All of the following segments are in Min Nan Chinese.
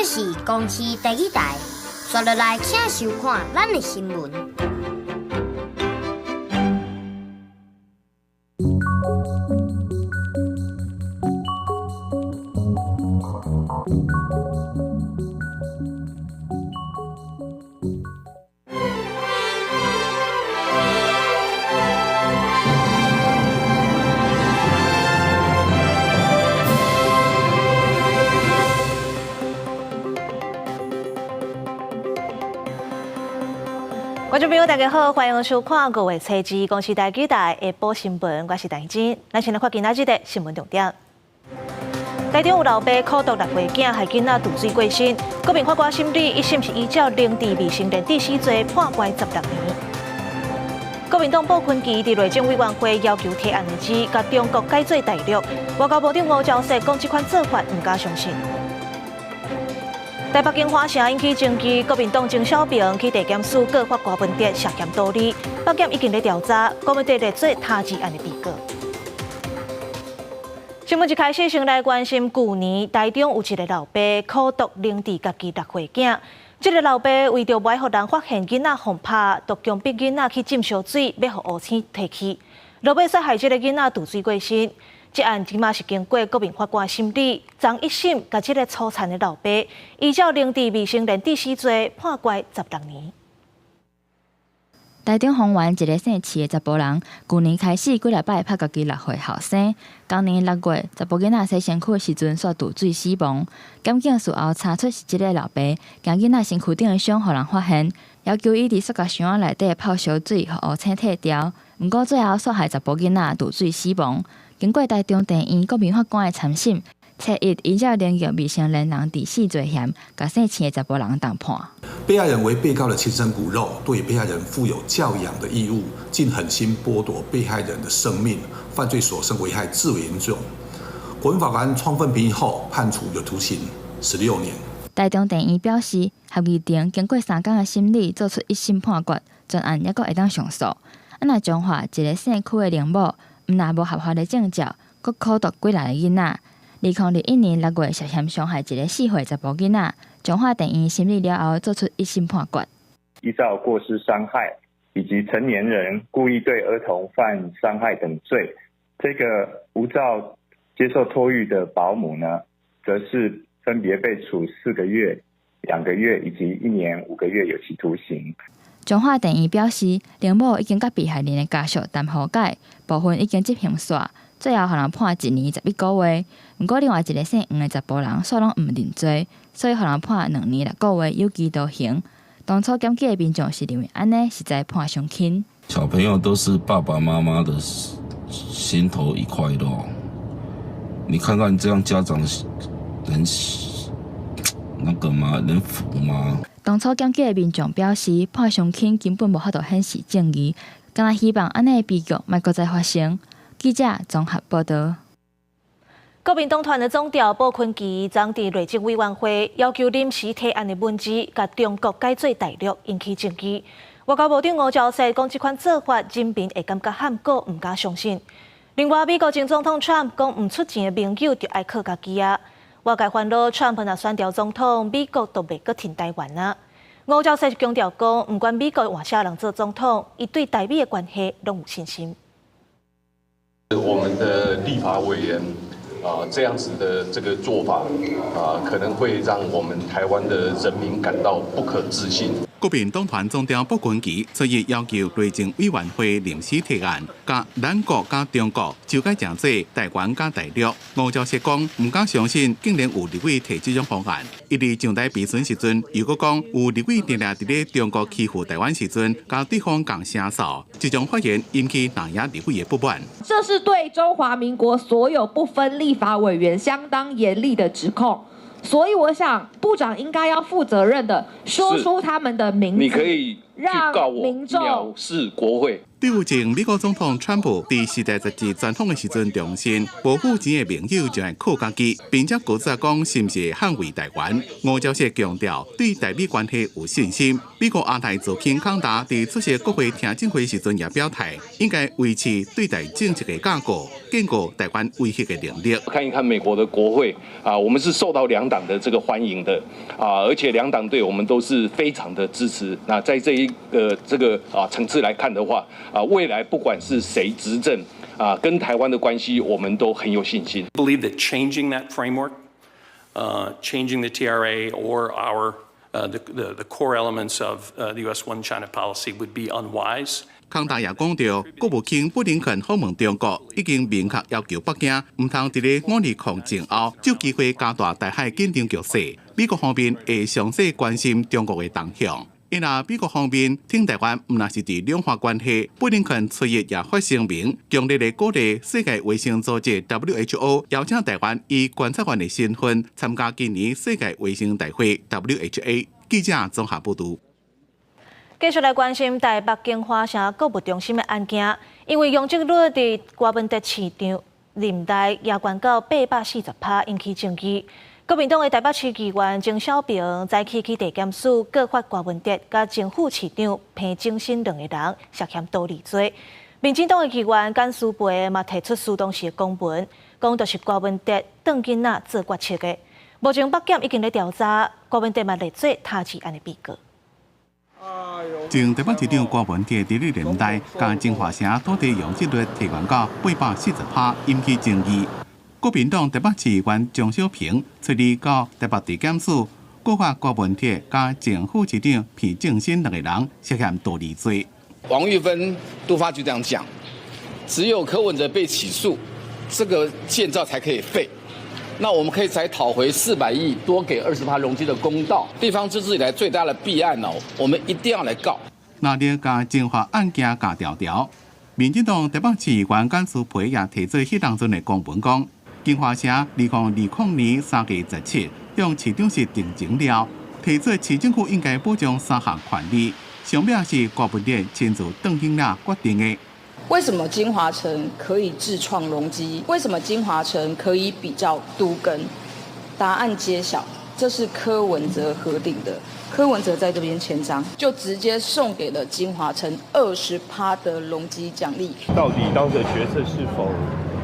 這是公視第二台，紲落來請收看咱的新聞。觀眾朋友，大家好，歡迎收看五月初二公視台語台下晡新聞，我是陳真。咱先來看今仔日的新聞重點。台中有老爸苦毒六歲囝，害囡仔墮水過身，國民法官審理一審是依照凌遲未成年致死罪判監16年。國民黨布坤琪佇內政委員會要求提案的字，共中國改做大陸。外交部長吳釗燮講，這款做法毋敢相信。台北京華城引起爭議，國民黨鍾小平去地檢署告發柯文哲涉嫌盜利，北檢已經咧調查，柯文哲列做他治案的被告。新聞一開始先來關心，舊年台中有一个老爸苦毒凌遲家己六歲囝，這个老爸為著無愛予人發現囡仔予拍，就強迫囡仔去浸燒水，欲予烏青褪去，落尾煞害這个囡仔墮水過身。這案這馬是經過國民法官審理，昨一審共這个粗殘的老爸依照凌遲未成年致死罪判監16年。台中豐原一个姓徐的查埔人，舊年開始幾禮擺拍家己六歲後生。今年六月，查埔囡仔洗身軀的時陣，煞墮水死亡。檢警事後查出是這个老爸，驚囡仔身軀頂的傷予人發現，要求伊佇塑膠箱仔內底泡燒水，予烏青褪掉。毋過最後煞害查埔囡仔墮水死亡。經過台中地院國民法官的參審，初一依照凌虐未成年人致死罪嫌，共姓徐的查埔人重判。被害人為被告的親生骨肉，對被害人負有教養的義務，竟狠心剝奪被害人的生命，犯罪所生危害至為嚴重。國民法官充分評議後，判處有徒刑16年。台中地院表示，合議庭經過三工的審理，做出一審判決，全案猶閣會當上訴。啊，若彰化一个姓許的靈母，毋但無合法的證照，閣苦毒幾若个囡仔。2021年6月涉嫌傷害一个4歲查埔囡仔，彰化地院審理了後，做出一審判決。依照過失傷害以及成年人故意對兒童犯傷害等罪，這個無照接受托育的保姆呢，則是分別被處4個月、2個月以及1年5個月有期徒刑。彰化地院表示，靈母已經佮被害人的家屬談和解，部分已經執行煞，最後予人判1年11個月。毋過另外一个姓黃的查埔人，煞攏毋認罪，所以予人判2年6個月有期徒刑。當初檢舉的民眾是認為按呢實在判傷輕。小朋友都是爸爸媽媽的心頭一塊肉，你看看這樣家長能那個嗎？能服嗎？當初檢舉的民眾表示，判傷輕根本無法度顯示正義，敢若希望按呢的悲劇莫閣再發生。記者綜合報導。國民黨團的總召布坤琪昨佇內政委員會要求臨時提案的文字，共中國改做大陸，引起爭議。外交部長吳釗燮講，這款做法人民會感覺罕閣毋敢相信。另外，美國前總統川普講，毋出錢的盟友就愛靠家己啊。外界煩惱，川普若選著總統，美國就袂閣挺台灣啊。吳釗燮強調講，毋管美國換啥人做總統，伊對台美的關係攏有信心。我們的立法委員啊，這樣子的這個做法啊，可能會讓我們台灣的人民感到不可置信。國民黨團總召布坤琪所以要求內政委員會臨時提案，共咱國佮中國就改成做台灣佮大陸。吳釗燮講，毋敢相信，竟然有立委提這種方案。伊佇上台備詢時陣，又閣講有立委定定佇咧中國欺負台灣時陣，共對方共聲掃，這種發言引起藍營立委的不滿。這是對中華民國所有不分立法委員相當嚴厲的指控。所以我想，部長應該要負責任的說出他們的名字，你可以去告我藐視國會。對有前美國總統川普佇時代雜誌專訪的時陣重申，無付錢的盟友就愛靠家己，並且閣再講是毋是捍衛台灣。吳釗燮強調對台美關係有信心。美國亞太助卿康達佇出席國會聽證會時陣也表態，應該維持對台政策的架構，堅固台灣威嚇的能力。看一看美國的國會啊，我們是受到兩黨的這個歡迎的啊，而且兩黨對我們都是非常的支持。那在這一個這個啊層次來看的話，啊，未來不管是誰執政啊，跟台灣的關係，我們都很有信心。 Believe that changing that framework, changing the TRA or our the core elements of the U.S. One China policy would be unwise. 康達也講到，國務卿布林肯訪問中國，已經明確要求北京毋通佇咧520前後，就機會加大台海緊張局勢。美國方面會詳細關心中國的動向。因為美國方面挺台灣，毋但是佇兩岸關係，布林肯初一也發聲明，強烈的鼓勵世界衛生組織 WHO 邀請台灣以觀察員的身份參加今年世界衛生大會 WHA。記者綜合報導。繼續來關心台北京華城購物中心的案件，因為容積率佇柯文哲市長任內也懸到840%，引起爭議。國民黨的台北市議員鍾小平早起去地檢署告發柯文哲佮前副市長彭正新兩個人涉嫌盜利罪。民進黨的議員簡思培嘛提出書當時的公文，講就是柯文哲當囡仔做決策的。目前北檢已經咧調查，柯文哲嘛列做他治案的被告。前台北市長柯文哲佇咧任內，共京華城土地容積率提懸到840%，引起爭議。國民黨台北市議員鍾小平初二到台北地檢署告發柯文哲佮前副市長彭正新兩個人涉嫌盜利罪。王玉芬都發局長講，只有柯文哲被起訴，這個建造才可以廢。那我們可以才討回400億，多給20%容積的公道。地方自治以來最大的弊案哦，我們一定要來告。那你共晶華案件咬牢牢，民進黨台北市議員簡思培也提出彼當陣的公文講，京華城2020年3月17向市長室陳情了，提出市政府應該保障三項權利，上尾是柯文哲親自當囡仔決定的。為什麼京華城可以自創容積？為什麼京華城可以比照都更？答案揭曉，這是柯文哲核定的。柯文哲在這邊簽章，就直接送給了京華城20%的容積獎勵。到底當時的決策是否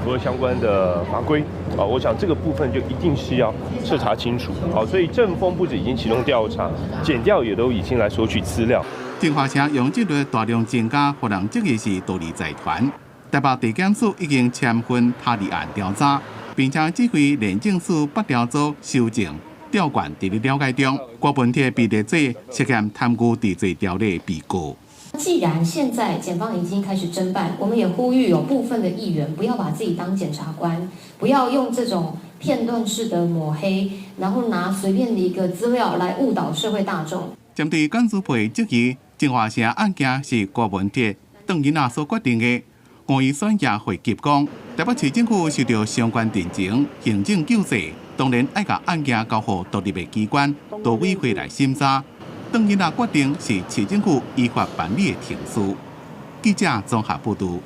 符合相關的法規？啊，我想這個部分就一定是要徹查清楚。好，所以政風不止已經啟動調查，檢調也都已經來索取資料。京華城容積率大量增加，予人質疑是盜利財團。台北地檢署已經簽份他立案調查，並且指揮廉政署北調組修正調懸佇咧了解中。柯文哲被列做涉嫌貪污治罪條例被告。既然現在檢方已經開始偵辦，我們也呼籲有部分的議員不要把自己當檢察官，不要用這種片段式的抹黑，然後拿隨便的一個資料來誤導社會大眾。針對簡思培質疑，京華城案件是柯文哲當囡仔所決定的，吳怡萱也回擊講，台北市政府收到相關陳情，行政救濟，當然愛共案件交予獨立的機關都委會來審查。當囡仔決定是市政府依法辦理的程序。記者綜合報導。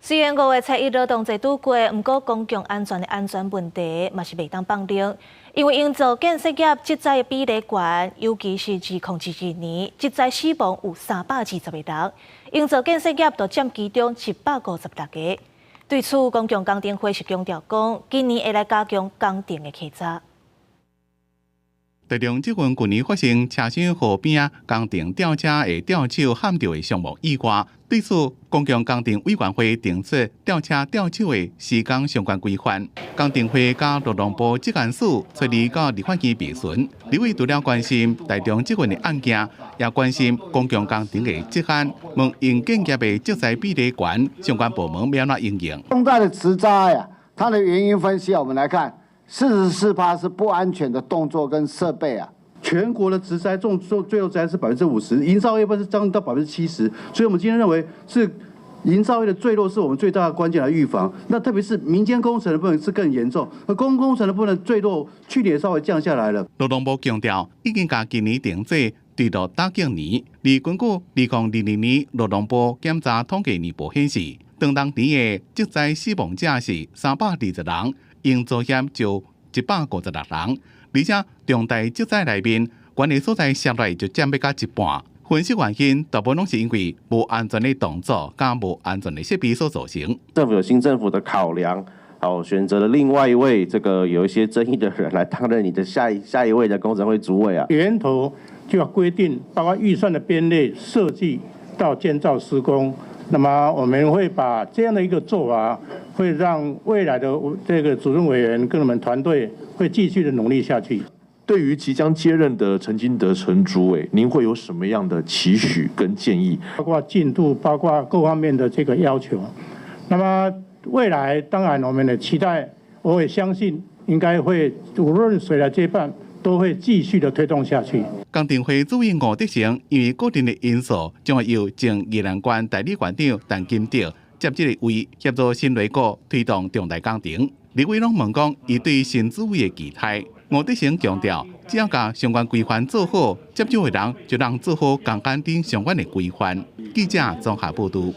雖然五月初一勞動節拄過，毋過公共安全的安全問題嘛是袂當放任，因為營造建設業職災的比例懸，尤其是2022年職災死亡有320個人，營造建設業就佔其中156個。對此，公共工程會是強調講，今年會來加強工程的稽查。台中捷運舊年發生車廂河邊工程吊車的吊手撼著的傷亡意外，對此，公共工程委員會定出吊車吊手的施工相關規範。工程會佮勞動部職安署初二到立法院備詢，立委除了關心台中捷運的案件，也關心公共工程的職安，問營建業的職災比例懸，相關部門欲按怎因應？重大的職災啊，它的原因分析啊，我們來看。44%是不安全的動作跟設備啊。全國的職災重重墜落災是50%，營造業部分是將近到70%，所以我們今天認為是營造業的墜落是我們最大的關鍵來預防。那特別是民間工程的部分是更嚴重，而公共工程的部分墜落去年稍微降下來了。勞動部強調，已經共今年定做坠落打境年。而根據2022年勞動部檢查統計年報顯示，當當年的職災死亡者是320人，營造業就156人，而且重大職災內面，懸的所在涉來就佔欲到一半。分析原因，大部分攏是因為無安全的動作，佮無安全的設備所造成。政府有新政府的考量，好選擇了另外一位這個有一些爭議的人來擔任你的下一下一位的工程會主委啊。源頭就要規定，包括預算的編列、設計到建造施工。那麼我們會把這樣的一個做法，會讓未來的這個主任委員跟我們團隊會繼續的努力下去。對於即將接任的陳金德陳主委，您會有什麼樣的期許跟建議？包括進度，包括各方面的這個要求。那麼未來當然我們的期待，我也相信應該會，無論誰來接辦，都會繼續的推動下去。工程會主委吳德成因為個人的因素，將會由前宜蘭縣代理縣長陳金德接這個位，協助新內閣推動重大工程。立委攏問講，伊對新主委的期待。吳德成強調，只要共相關規範做好，接手的人就能做好工監頂相關的規範。記者綜合報導。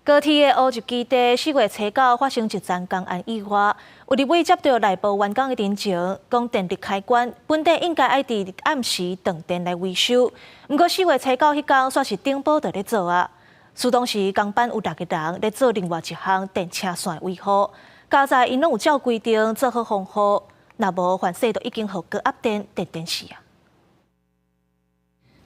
高鐵的烏日基地4月初9發生一樁工安意外，有立委接到內部員工的陳情，講電力開關本底應該愛佇暗時斷電來維修，毋過4月初9彼工煞是頂晡就咧做啊。事當時工班有六個人咧做另外一項電車線維護，佳哉𪜶攏有照規定做好防護，若無凡勢都已經予高壓電電電死啊。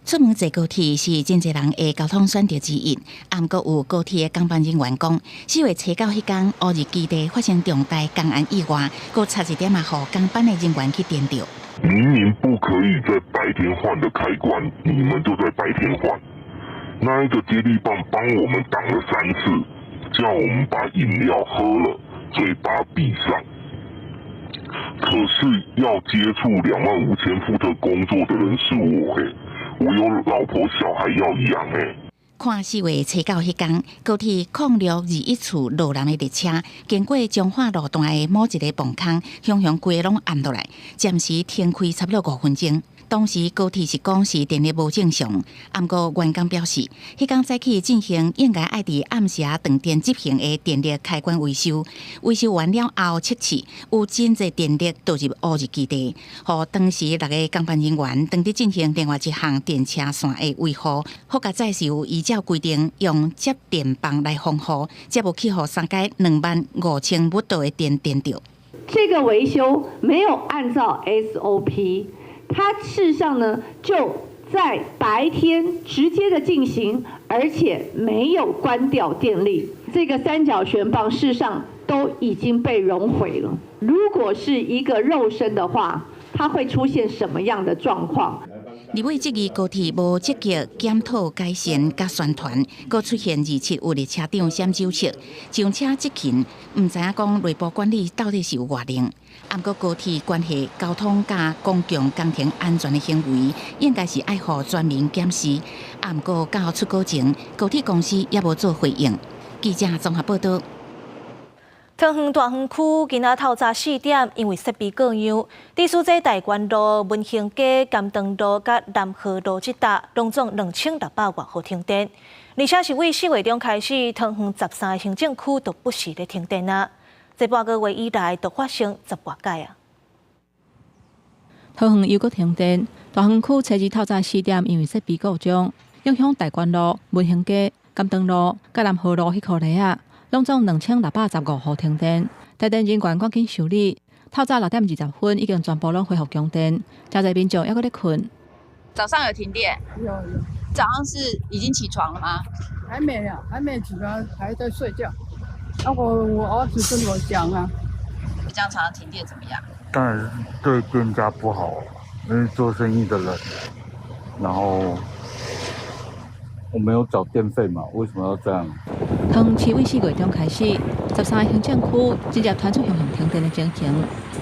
出門坐高鐵是真濟人的交通選擇之一，毋過有高鐵的工班人員講，4月初9彼工烏日基地發生重大工安意外，閣差一點仔，予工班的人員去電著。明明不可以在白天換的開關，你們就在白天換。那一個接力棒幫我們擋了三次，叫我們把飲料喝了，嘴巴閉上。可是要接觸25,000伏特工作的人是我欸，我有老婆小孩要養欸。看4月初9彼工，高鐵0621次羅南的列車經過彰化路段的某一个磅空，雄雄規个攏暗落來，暫時停開差不多5分鐘。當時高鐵是講是電力無正常，毋過員工表示，彼工早起進行應該愛佇暗時斷電執行的電力開關維修，維修完了後測試有真濟電力導入烏日基地，予當時六个工班人員當佇進行另外一項電車線的維護，好佳哉是有依照規定用接電棒來防護，才無去予三階25,000伏的電電著。這個維修沒有按照 SOP。它事實上呢，就在白天直接的進行，而且沒有關掉電力。這個三角懸棒事實上都已經被熔毀了。如果是一個肉身的話，它會出現什麼樣的狀況？立委質疑高鐵無積極檢討改善佮宣傳，閣出現27有列車長閃酒測，上車執勤，毋知影講內部管理到底是有偌冷。毋過高鐵關係交通佮公共工程安全的行為，應該是愛予全面檢視。毋過到出稿前，高鐵公司猶無做回應。記者綜合報道。桃園大園區今仔透早4點，因為設備故障，佇所在大觀路、文興街、甘長路佮南河路這搭，攏總2600外戶停電，而且是對4月中開始，桃園13個行政區都不時咧停電啊！這半個月以來，都發生十外擺啊！桃園又閣停電，大園區初二透早4點，因為設備故障，影響大觀路、文興街、甘長路、佮南河路彼箍里仔，攏總2615戶停電。台電人員趕緊修理，透早6點20分已經全部攏恢復供電，誠濟民眾猶閣咧睏。早上有停電？有有。早上是已經起床了嗎？還沒啊，還沒起床，還在睡覺。啊，我兒子跟我講啊。這樣常常停電怎麼樣？當然對店家不好，因為做生意的人，然後我沒有繳電費嘛，為什麼要這樣？桃園市對4月中開始，13個行政區直接傳出雄雄停電的情形。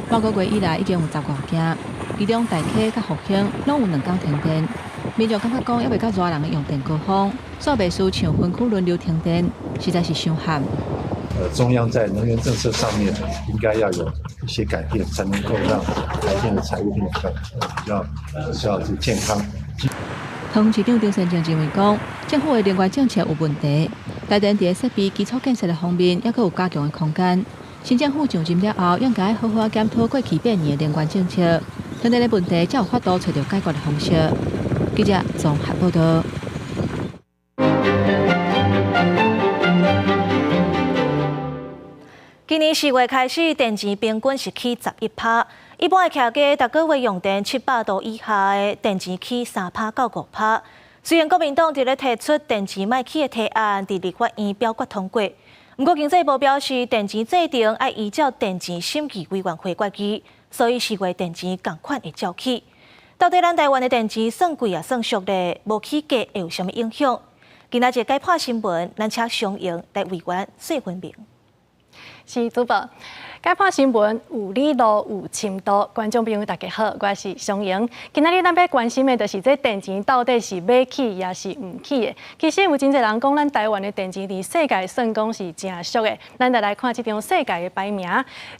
半個月以來已經有十外件，其中大溪佮復興攏有2工停電。民眾感覺講，猶未到熱人的用電高峰，煞袂輸像分區輪流停電，實在是傷譀。中央在能源政策上面應該要有一些改變，才能夠讓台電的財務變得比較比較比較健康。桃園市長張善政認為講，政府的能源政策有問題，台電佇設備基礎建設的方面，猶閣有加強的空間。新政府上任了後，應該好好檢討過去8年的能源政策，停電的問題才有法度揣著解決的方式。記者綜合報道。今年4月開始，電錢平均是起11%。一般的徛家，逐個月用電700度以下的電錢起3%到5%。雖然國民黨佇咧提出電錢莫起的提案，佇立法院表決通過，毋過經濟部表示，電錢制定愛依照電錢審議委員會決議，所以4月電錢仝款會照起。到底咱台灣的電錢算貴抑算俗咧？無起價會有啥物影響？今仔日解破新聞，咱請相應來委員說分明。是主播，解破新聞有理路有深度，觀眾朋友大家好，我是常瑩。今仔日咱欲關心的，就是這電錢到底是欲起抑是毋起的。其實有真濟人講，咱台灣的電錢佇世界算講是誠俗的。咱就來看這張世界的排名。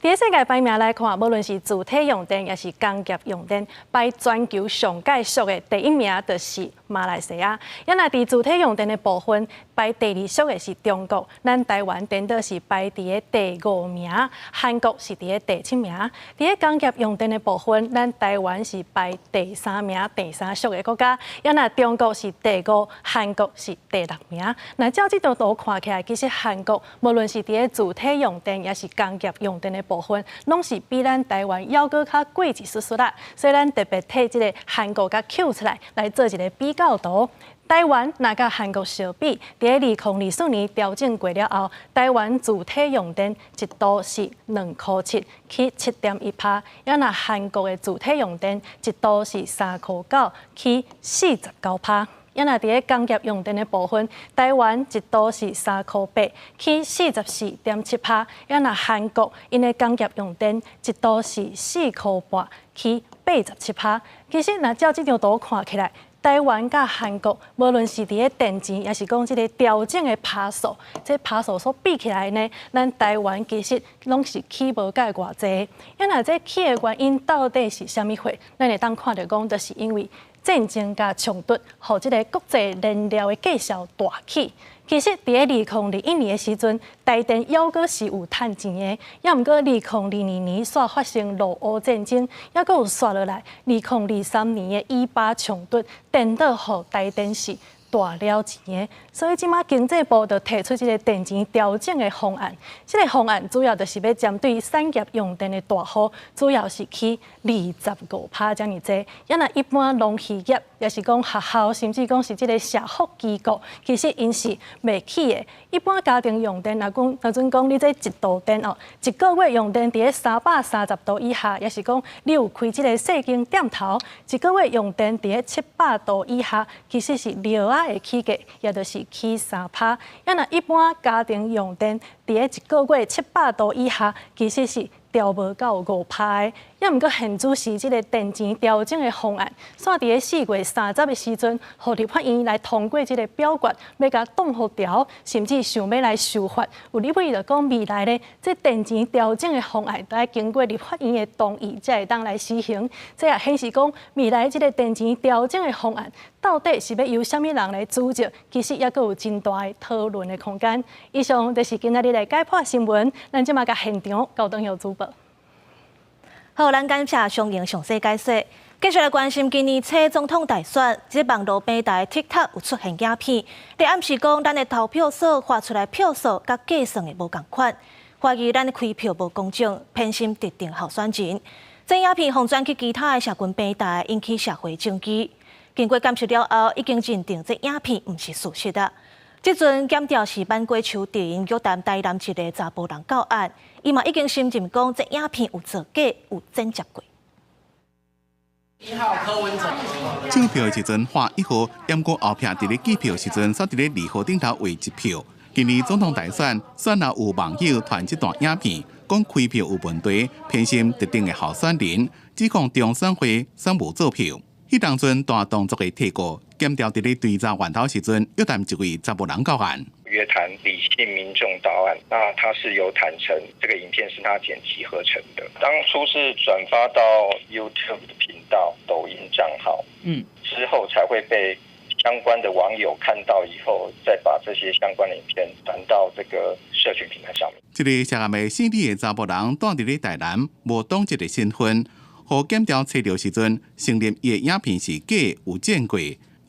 佇世界排名來看，無論是住體用電，抑是工業用電，排全球上蓋俗的第一名就是馬來西亞。抑若佇住體用電的部分，排第二俗的是中國，咱台灣顛倒是排佇个第五名，韓國是佇个第七名。佇个工業用電的部分，咱台灣是排第三名，第三俗的國家。抑若中國是第五，韓國是第六名。那照這張圖看起來，其實韓國無論是佇个住體用電，抑是工業用電的部分，攏是比咱台灣猶閣較貴一絲絲啦。所以咱特別提這个韓國共抾出來，來做一个比較圖。台灣若佮韓國相比，佇2024年調整過了後，台灣住體用電一度是2.7塊，起7.1%；抑若韓國的住體用電一度是3.9塊，起49%。抑若佇咧工業用電的部分，台灣一度是3.8塊，起44.7%；抑若韓國𪜶的工業用電一度是4.5塊，起87%。其實若照這張圖看起來，台灣佮韓國，無論是佇咧電錢，抑是講這个調整的趴數，這趴數所比起來呢，咱台灣其實攏是起無蓋偌濟。抑若這起的原因到底是啥物貨？咱會當看著講，就是因為戰爭佮衝突，予這个國際燃料的價數大起。其實，佇咧2021年的時陣，台電猶閣是有趁錢的。抑毋過2022年煞發生俄烏戰爭，猶閣有紲落來。2023年的以巴衝突，顛倒予台電是大了錢的。所以這馬經濟部就提出這个電錢調整的方案。這个方案主要就是欲針對產業用電的大戶，主要是起25%遮爾濟。抑若一般農漁業，抑是講學校，甚至講是這个社福機構，其實𪜶是袂起的。一般家庭用電，若講若準講你這一度電哦，一個月用電佇咧330度以下，抑是講你有開這个細間店頭，一個月用電佇咧700度以下，其實是略仔會起價，也就是起3%。抑若一般家庭用電佇咧一個月700度以下，其實是調無到5%的。抑毋過現主時這个電錢調整的方案，煞佇咧4月30的時陣，予立法院來通過這个表決，欲共擋予調，甚至想欲來修法。有立委就講未來咧，這電錢調整的方案，都愛經過立法院的同意，才會當來施行。這也顯示講，未來這个電錢調整的方案，到底是欲由啥物人來主責，其實猶閣有真大的討論的空間。以上就是今仔日的解破新聞，咱這馬共現場交轉予主播。好，咱感謝相應詳細解說。繼續來關心今年初總統大選，這個網路平台 TikTok 有出現影片，佇暗示講咱的投票所發出來票數佮計算的無仝款，懷疑咱的開票無公正，偏心特定候選人。這影片瘋傳去其他的社群平台，引起社會爭議。經過檢視了後，已經認定這影片毋是事實的。這陣檢調是挽過秋田約談台南一个查埔人到案，伊嘛已經承認講這影片有造假、有剪接過。 1號柯文哲。計票的時陣畫一號，毋過後壁佇咧計票時陣，煞佇咧2號頂頭畫一票。今年總統大選，選後有網友傳這段影片，講開票有問題，偏心特定的候選人，指控中選會選無做票。彼當陣大動作的提告，檢調佇咧追查源頭時陣，約談一位查埔人到案。約談李姓民眾到案，那他是有坦承，這個影片是他剪輯合成的。當初是轉發到 YouTube 的頻道、抖音賬號，之後才會被相關的網友看到以後，再把這些相關的影片傳到這個社群平台上面。這个涉案的姓李的查埔人，蹛佇咧台南，無黨籍的身份，予檢調揣著時陣，承認伊的影片是假，有剪過。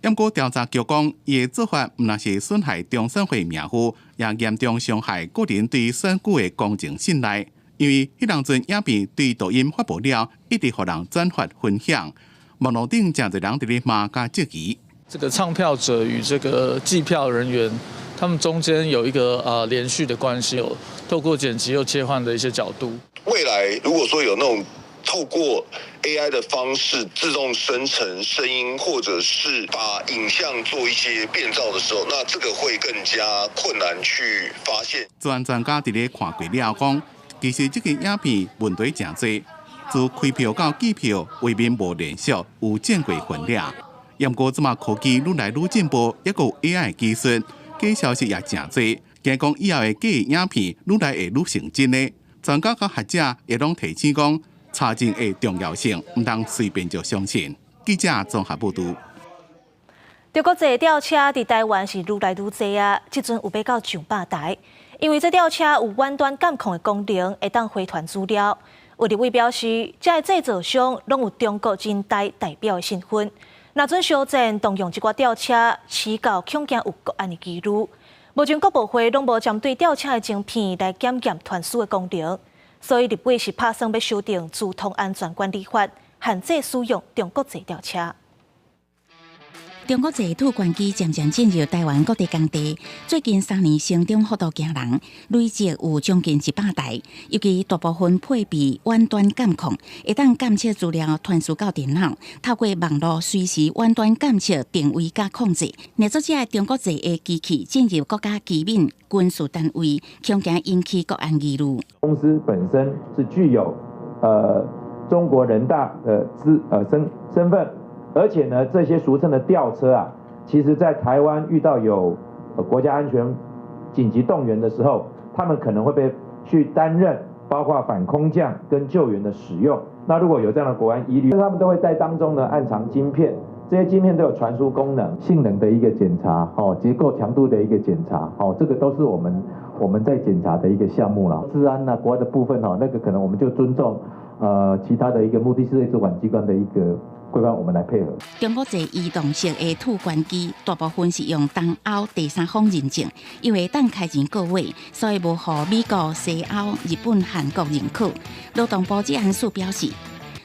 毋過調查局講，伊的做法毋但是損害中選會名譽，也嚴重傷害個人對選舉的公正信賴。因為彼當陣影片對抖音發布了，一直予人轉發分享，網路頂誠濟人佇咧罵佮質疑。這個唱票者與這個計票人員，他們中間有一個連續的關係，有透過剪輯又切換的一些角度。未來如果說有那種透過 AI 的方式自動生成聲音，或者是把影像做一些變造的時候，那這個會更加困難去發現。資安專家佇咧看過了講，其實這個影片問題誠濟，自開票到計票畫面無連續，有剪過痕跡。毋過這馬科技愈來愈進步，抑閣有 AI 技術，假消息也誠濟，驚講以後的假影片愈來會愈成真的。專家佮學者也攏提醒講，查證的重要性，毋通隨便就相信。記者綜合報導。中國製吊車佇台灣是愈來愈濟啊，這陣有欲到上百台。因為這吊車有遠端監控的功能，會當回傳資料。有立委表示，這个製造商攏有中國人大代表的身份。若準相戰動用這寡吊車，飼狗恐驚有國安的疑慮。目前國部會攏無針對吊車的晶片來檢驗傳輸的功能，所以立委是拍算欲修訂資通安全管理法，限制使用中國製吊車。中國製吐關機漸漸進入台灣各地工地，最近3年成長幅度驚人，累計有將近100台。尤其大部分配備遠端監控，會當監測資料傳輸到電腦，透過網路隨時遠端監測定位佮控制。捏做這个中國製的機器進入國家機密軍事單位，恐驚引起國安疑慮。公司本身是具有中國人大的資身份。而且呢，這些俗稱的吊車啊，其實在台灣遇到有國家安全緊急動員的時候，他們可能會被去擔任包括反空降跟救援的使用。那如果有這樣的國安疑慮，他們都會在當中呢暗藏晶片，這些晶片都有傳輸功能、性能的一個檢查，哦，結構強度的一個檢查，哦，這個都是我們在檢查的一個項目啦。資安啊，國外的部分哈，那個可能我們就尊重其他的一個目的是主管機關的一個規範，我們來配合。中國製移動式的吐關機，大部分是用東歐第三方認證，因為當開錢過位，所以無予美國、西歐、日本、韓國認可。勞動部職安署表示，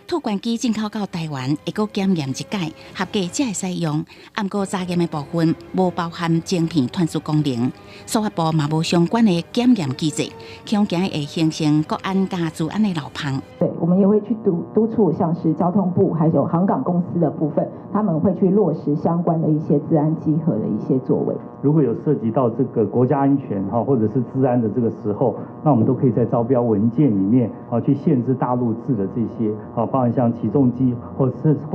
吐關機進口到台灣，會閣檢驗一擺，合格才會使用。毋過查驗的部分無包含晶片傳輸功能，司法部嘛無相關的檢驗機制，恐驚會形成國安佮資安的漏縫。對，我們也會去督促，像是交通部還有航港公司的部分，他們會去落實相關的一些資安稽核的一些作為。如果有涉及到這個國家安全哈，或者是資安的這個時候，那我們都可以在招標文件裡面啊去限制大陸製的這些啊，包含像起重機，或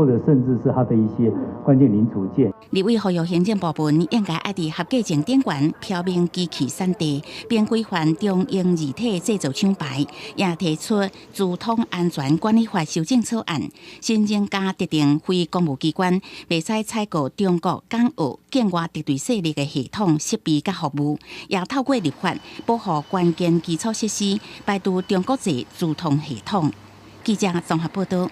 者甚至是它的一些關鍵零組件。立委呼籲行政部門應該愛佇合格證頂懸標明機器產地，並規範中英字體製造廠牌，也提出資通安全管理法修正草案，新增加特定非公務機關袂使採購中國、港澳境外敵對勢力的系統設備佮服務，也透過立法保護關鍵基礎設施，排除中國製資通系統。記者綜合報道。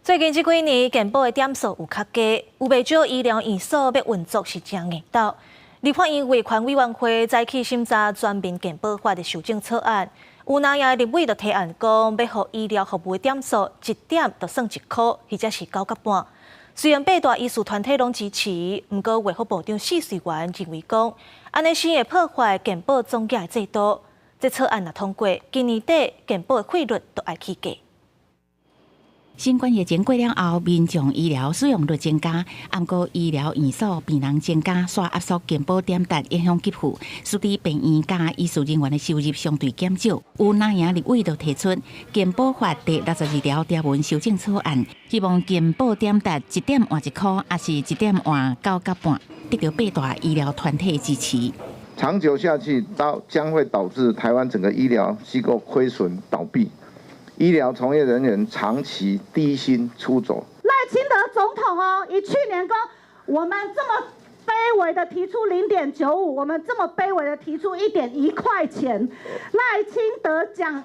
最近這幾年，健保的點數有較低，有袂少醫療院所欲運作是誠硬鬥。立法院衛權委員會早起審查全民健保法的修正草案，有藍營的立委就提案講，欲予醫療服務的點數一點就算1箍，或者是9角半。雖然八大醫師團體攏支持，毋過衛福部長許瑞元認為講，按呢是會破壞健保總額的制度。這草案若通過，今年底健保的費率就愛起價。新冠疫情過了後，民眾醫療使用率增加，毋過醫療院所病人增加，煞壓縮健保點值影響給付，使得病院佮醫事人員的收入相對減少。有藍營立委就提出健保法第62條條文修正草案，希望健保點值一點換1箍，抑是一點換9角半，得到八大醫療團體支持。長久下去，到將會導致台灣整個醫療機構虧損倒閉。醫療從業人員長期低薪出走。賴清德總統哦，伊去年講我們這麼卑微的提出0.95，我們這麼卑微的提出1.1塊錢，賴清德講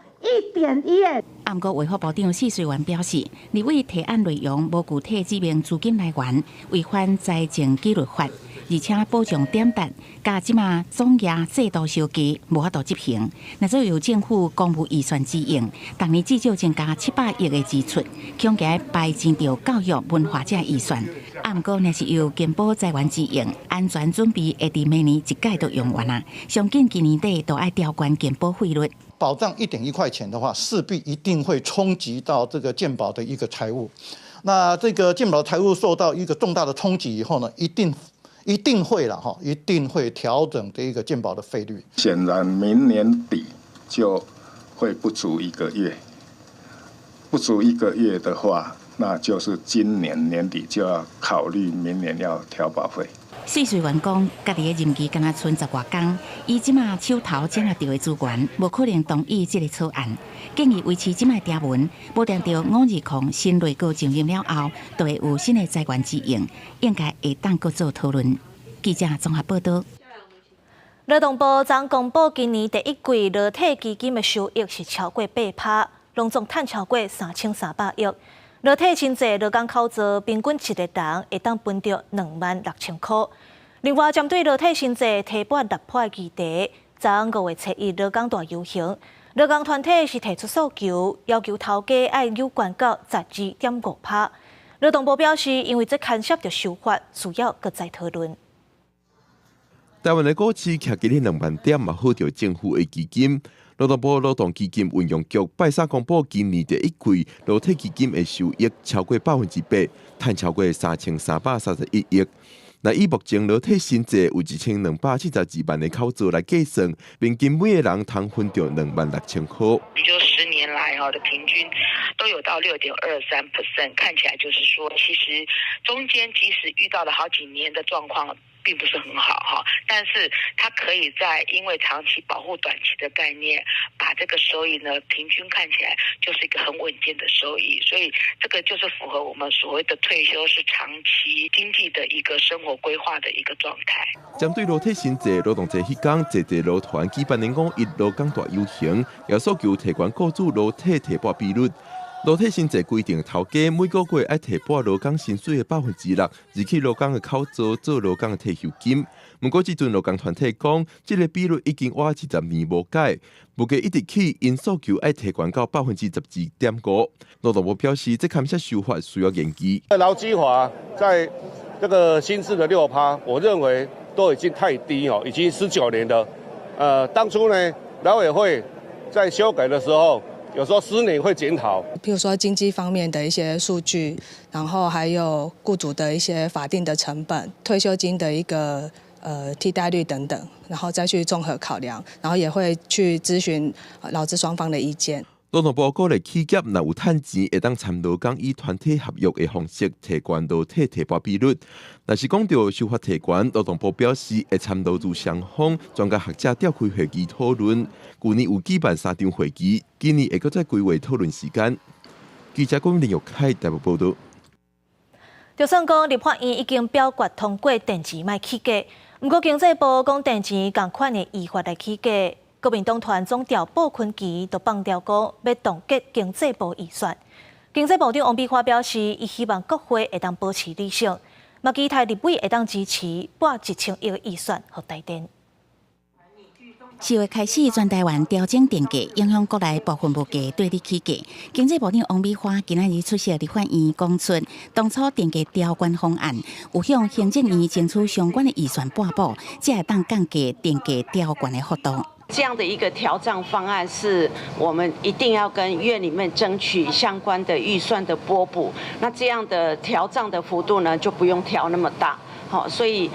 1.1。毋過衛福部長謝瑞元表示，立委提案內容無具體指明資金來源，違反財政紀律法，而且保障點達，佮這馬總額制度收計無法度執行。若做由政府公務預算支應，逐年至少增加700億的支出，恐驚排擠著教育文化這預算。啊，毋過若是由健保財源支應，安全準備會佇明年一屆就用完啊。上緊今年底就愛調懸健保費率。保障1.1塊錢的話，勢必一定會衝擊到這個健保的一個財務。那這個健保財務受到一個重大的衝擊以後呢，一定會了哈，一定會調整這一個健保的費率。顯然明年底就會不足一個月，不足一個月的話，那就是今年年底就要考慮明年要調保費。謝瑞元講，家己的任期敢若賰十外工，伊這馬手頭掌握著的資源，無可能同意這个草案，建議維持這馬條文，無定著520新內閣上任了後，就會有新的財源支應，應該會當閣做討論。記者綜合報道。勞動部昨公布今年第一季勞退基金的收益是超過8%，攏總趁超過3300億。勞退薪濟勞工口座平均一个人會當分著26,000箍。另外，針對勞退薪資提撥立法議題，昨5月初1勞工大遊行，勞工團體是提出訴求，要求頭家愛有懸到12.5%。勞動部表示，因為這牽涉著修法，需要閣再討論。台灣的股市徛今日2萬點嘛，好著政府的基金。勞動部勞動基金運用局拜三公布，今年第一季勞退基金的收益超過8%，趁超過3331億。那以目前勞退薪資有1272萬的口座來計算，平均每个人通分著26,000箍。也就10年來哈的平均都有到6.23%，看起來就是說，其實中間即使遇到了好幾年的狀況，並不是很好哈，但是它可以在因為長期保護短期的概念，把這個收益呢平均看起來就是一個很穩健的收益，所以這個就是符合我們所謂的退休是長期經濟的一個生活規劃的一個狀態。針對勞退薪資，勞動節彼工，濟濟勞團舉辦的五一勞工大遊行，也訴求提懸雇主勞退提撥比率。勞退薪資規定，頭家每個月愛提撥勞工薪水的6%，入去勞工的口座做勞工的退休金。毋過，這陣勞工團體講，這个比率已經倚20年無改，物價一直起，𪜶訴求愛提懸到12.5%。勞動部表示，這牽涉修法需要研究。勞基法在這個薪資的6%，我認為都已經太低哦，已經19年了。當初呢，勞委會在修改的時候，有時候10年會檢討，譬如說經濟方面的一些數據，然後還有雇主的一些法定的成本、退休金的一個替代率等等，然後再去綜合考量，然後也會去諮詢勞資雙方的意見。勞動部鼓勵企業若有趁錢，會當參勞工以團體合約的方式提懸勞退提撥比率。若是講著修法提懸，勞動部表示會參勞資雙方專家學者召開會議討論。舊年有舉辦三場會議，今年會閣再規劃討論時間。記者郭林玉凱台北報導。就算講立法院已經表決通過電錢莫起價，毋過經濟部講電錢仝款的依法來起價。國民黨團總召布坤琪就放調講，欲凍結經濟部預算。經濟部長王美花表示，伊希望國會會當保持理性，嘛期待立委會當支持撥1000億的預算予台電。 4月開始，全台灣調整電價，影響國內部分物價對日起價。經濟部長王美花今仔日出席立法院講出，當初電價調懸方案有向行政院爭取相關的預算撥補，才會當降低電價調懸的幅度。這樣的一個調漲方案，是我們一定要跟院裡面爭取相關的預算的撥補。那這樣的調漲的幅度呢，就不用調那麼大。好，所以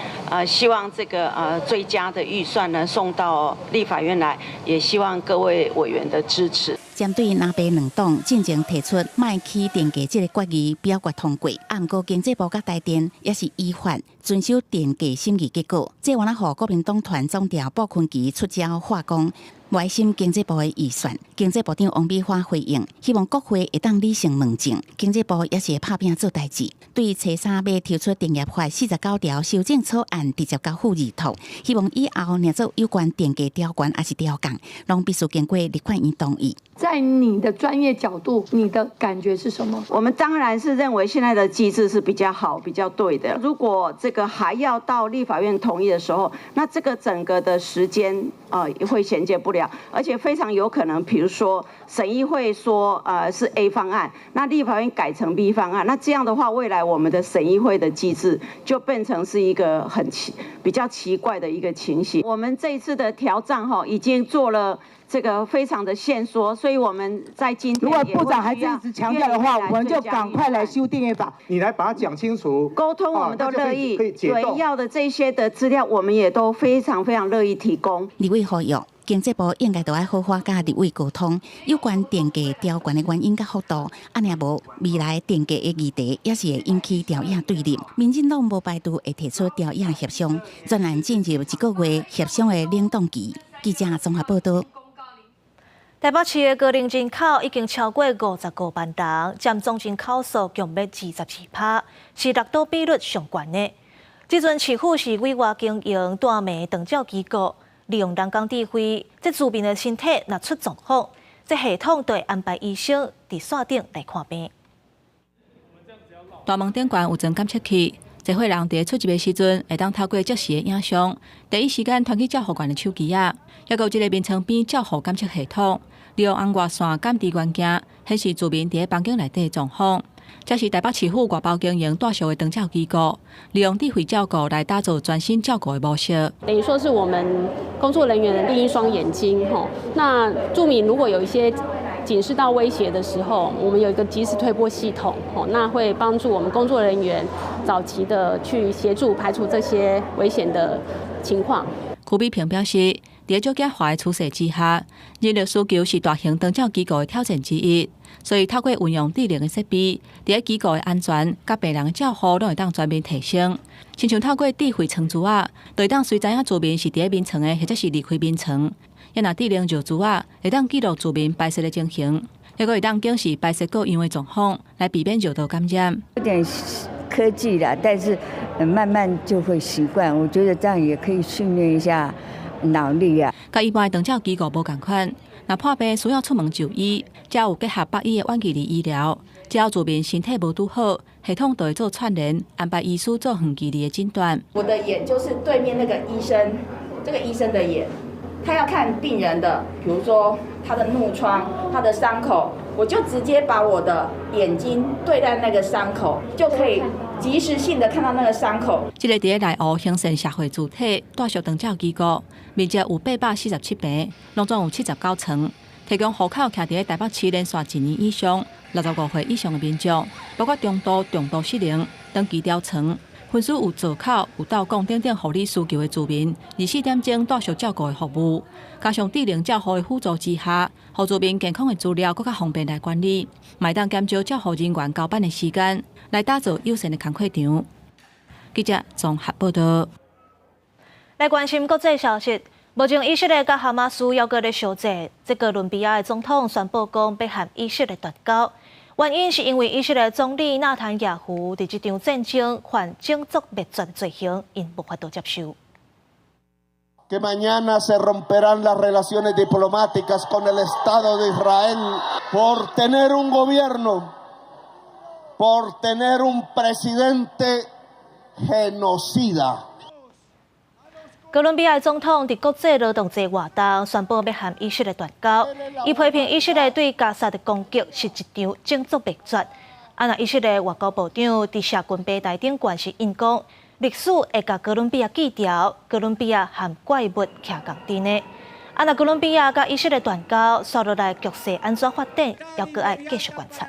希望這個追加的預算呢送到立法院來，也希望各位委員的支持。針對藍白兩黨進前提出莫起電價這个決議表決通過，啊，毋過經濟部佮台電也是依法遵守電價審議結果，這予國民黨團總召布坤琪出招話講，無愛審經濟部的預算。經濟部長王美花回應，希望國會會當理性問政。經濟部也是會拍拚做代誌。對初三欲提出電業法49條修正草案，直接交付二讀，希望以後若做有關電價調懸抑是調降，攏必須經過立法院同意。在你的專業角度，你的感覺是什麼？我們當然是認為現在的機制是比較好、比較對的。如果這個還要到立法院同意的時候，那這個整個的時間會銜接不了，而且非常有可能，比如說審議會說是 A 方案，那立法院改成 B 方案，那這樣的話，未來我們的審議會的機制就變成是一個很奇比較奇怪的一個情形。我們這一次的調漲哈，已經做了這個非常的限縮，所以我們在今天如果部長還是一直強調的話，我們就趕快來修訂業法。你來把它講清楚，溝通我們都樂意，對要的這些的資料，我們也都非常非常樂意提供。立委呼籲經濟部應該都愛好好佮立委溝通，有關電價調懸的原因佮幅度，按呢無未來電價的議題也是會引起朝野對立。民進黨無排除會提出朝野協商，專案進入一個月協商的冷凍期。記者綜合報道。台北市的高齡人口已經超過55萬人，佔總人口數強欲22%，是六都比率上懸的。這陣市府是委外經營大暝長照機構，利用人工智慧，這住民的身體若出狀況，這系統就會安排醫生佇線頂來看病。大門頂懸有裝監測器，這伙人佇出入的時陣，會當透過即時的影像，第一時間傳去照護員的手機仔。抑閣有這个眠床邊照護監測系統，利用紅外線感知元件，顯示住民佇咧房間內底的狀況。這是台北市府外包經營大小的長照機構，利用智慧照顧來打造全新照顧的模式。等於說是我們工作人員的另一雙眼睛，吼。那住民如果有一些警示到威脅的時候，我們有一個即時推播系統，吼，那會幫助我們工作人員早期的去協助排除這些危險的情況。柯美萍表示，佇少子化的趨勢之下，人力需求是大型長照機構的挑戰之一，所以透過運用智能的設備，佇機構的安全佮病人的照護攏會當全面提升。親像透過智慧床珠仔，就會當隨知影住民是佇咧眠床的，或者是離開眠床。抑若智能尿珠仔，會當記錄住民排泄的情形，抑閣會當警示排泄各樣的狀況，來避免尿道感染。有點科技啦，但是慢慢就會習慣。我覺得這樣也可以訓練一下腦力啊。佮一般的長照機構無仝款，若破病需要出門就醫，才有結合北醫的遠距離醫療。只要住民身體無拄好，系統就會做串聯，安排醫師做遠距離的診斷。我的眼就是對面那個醫生，這個醫生的眼，他要看病人的，比如說他的褥瘡、他的傷口，我就直接把我的眼睛對在那個傷口，就可以即時性的看到那個傷口。這個佇咧內湖興盛社會住宅大小長照機構，面積有847坪，攏總有79床，提供戶口徛佇咧台北市連續一年以上、65歲以上的民眾，包括中度、重度失能、長期療床。分屬有造口、有鬥講等等護理需求的住民，24點鐘帶續照顧的服務，加上智能照護的輔助之下，予住民健康的資料閣較方便來管理，嘛會當減少照護人員交班的時間，來打造友善的工課場。記者綜合報道。來關心國際消息，目前以色列佮哈馬斯猶閣咧相戰，這哥倫比亞的總統宣布講欲和以色列斷交。原因是因為以色列總理納坦雅胡佇這場戰爭犯種族滅絕罪行，𪜶無法度接受。 Que mañana se romperán las relaciones diplomáticas con el Estado de Israel por tener un gobierno, por tener un presidente genocida。哥倫比亞總統佇國際勞動節活動宣布欲和以色列斷交，伊批評以色列對加薩的攻擊是一場種族滅絕。啊，若以色列外交部長佇社群平台頂懸是引講，歷史會共哥倫比亞記牢，哥倫比亞和怪物徛仝陣的。啊，若哥倫比亞佮以色列斷交，紲落來局勢按怎發展，猶閣愛繼續觀察。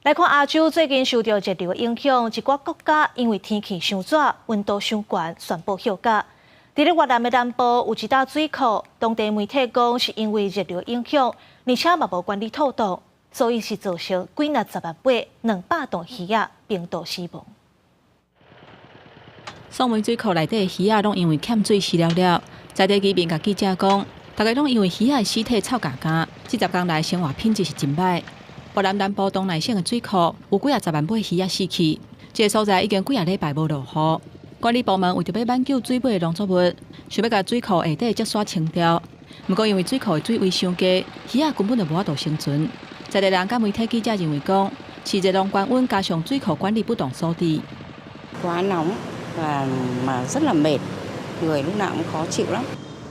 來看亞洲最近受著熱流影響，一寡國家因為天氣傷熱、溫度傷懸，宣布歇假。佇咧越南的南部有一大水庫，當地媒體講是因為熱流影響，而且嘛無管理妥當，所以是造成幾若十萬尾200噸魚仔冰凍死亡。雙梅水庫內底的魚仔攏因為欠水死了了，在地居民共記者講，大家攏因為魚仔屍體臭咬咬，這十工來生活品質是真䆀。越南南部東奈省的水庫有幾仔十萬尾魚仔死去，這个所在已經幾仔禮拜無落雨。管理部門為著欲挽救水尾的農作物，想欲共水庫下底積沙清掉。毋過因為水庫的水位傷低，魚仔根本就無法度生存。在地人佮媒體記者認為講，是熱浪高溫加上水庫管理不當所致。 Quá nóng và mà rất là mệt, người lúc nào cũng khó chịu lắm.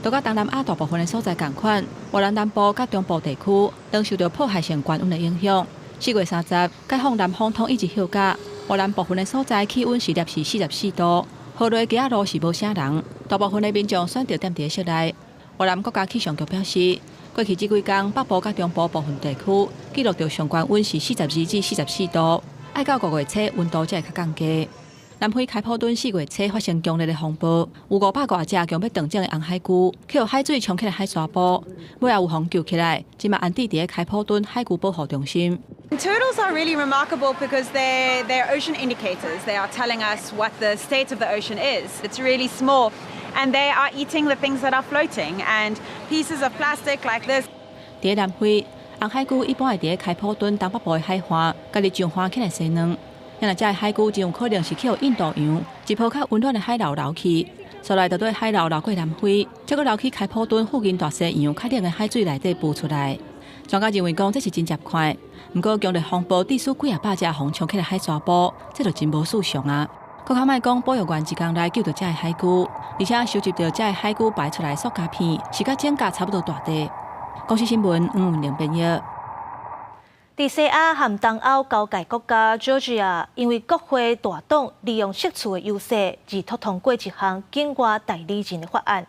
都佮東南亞大部分的所在仝款，越南南部佮中部地區都受著破壞性高溫的影響。4月30，解放南方統一日休假，越南部分的所在氣溫是攝氏44度，河內街仔路是無啥人，大部分的民眾選擇踮佇室內。越南國家氣象局表示，過去這幾工北部佮中部部分地區記錄著上懸溫是42至44度，愛到5月初溫度才會較降低。南非開普敦4月初發生強烈的風暴，有500外隻強欲斷種的紅海龜，予海水沖起來海沙埔，尾仔有予救起來，這馬安置佇開普敦海龜保護中心。 Turtles are really remarkable because they're ocean indicators. They are telling us what the state of the ocean is. It's really small, and they are eating the things that are floating and pieces of plastic like this. 佇南非，紅海龜一般會佇開普敦東北部的海岸，家己上岸起來生卵。若這海龜真有可能是去予印度洋一波較溫暖的海流流去，紲來就綴海流流過南非，再閣流去開普敦附近大西洋較冷的海水內底孵出來。專家認為講這是真捷快，毋過強烈風暴致使幾仔百隻予沖起來海沙埔，這就真無尋常啊！閣較莫講保育員一工來救著這个海龜，而且收集著這个海龜排出來塑膠片，是佮井蓋差不多大塊。公視新聞黃文玲編譯。佇西亞和東歐交界國家 Georgia，因為國會大黨利用席次的優勢，而拖通過一項境外代理人的法案。